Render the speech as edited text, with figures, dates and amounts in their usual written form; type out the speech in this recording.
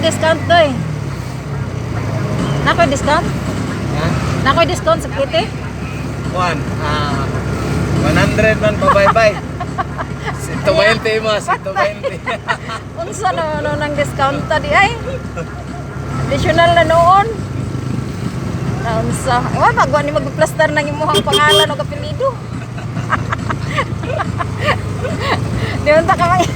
Nakoy discount doy. Nakoy discount? Ha? Nakoy discount sa kite? One. Ah, 100 man pabaybay. 120 mo, 120. Unsa na no nang discount ta di ay? Additional na noon. Na unsa? Wa magwa ni magplastar ng imuhang pangalan o apelyido. Di unta ka may.